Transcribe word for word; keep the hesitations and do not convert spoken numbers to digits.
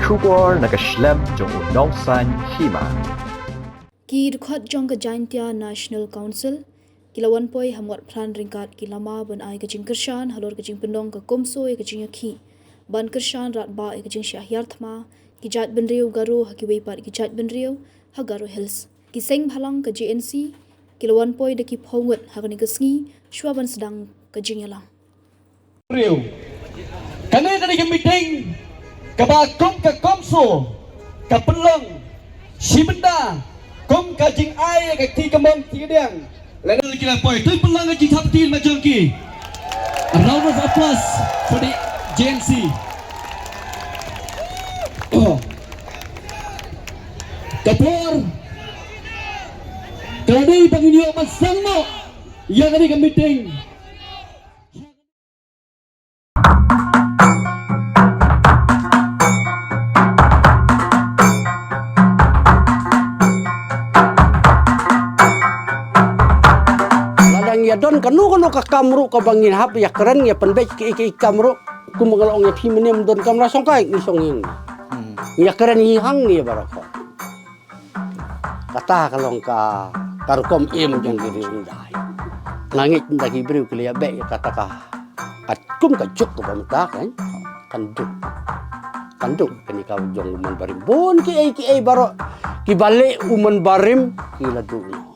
Khubor na ka shlem jong u Nongsaiñ Hima. Ki dkhot jong ka Jaintia National Council ki la wan poi ha Mawtphran ryngkat ki lama ban ai ka jingkyrshan halor ka jingpynlong ka CoMSO ïa ka jingïakhih ban kyrshan radbah ïa ka jingshah hiar thma ki jaitbynriew Garo ha kiwei pat ki jaitbynriew ha Garo Hills. Ki seng bhalang ka J N C ki la wan poi da ki phew ngut ha kane ka sngi shuwa ban sdang ka jingïalang. Riew. Kane ka dei ka meeting kaba kum ka CoMSO ka pynlong shi bynta kum ka jingai ka kti kamon kti kadiang. Lada ki la poi, to pynlong ka jingthap kti ma jong ki. A round of applause for the J N C. Oh. Ka por ka la dei ba ngin ïoh ban sdang noh ïa kane ka meeting. Lada ngi ïa don kano kano ka kam ruh kaba ngin hap ïa kren, ïa pynbeit kiei kiei ki kam ruh, kumba nga la ong ïa phi mynne, ym don kamra shongkai, ngi shong ïing. Hmm. Ngi ïa kren hi hangne baroh. Kata ka long ka, ka rukom im jong ki riewhyndai. Nga ngeit ynda ki briew ki la ïa beh ïa kata ka, ka kum ka juk kaba mynta kan, kan duk. Kan duk kane ka jong u Mon Barim. Bun kiei kiei baroh kiba leh u Mon Barim ki la duk noh.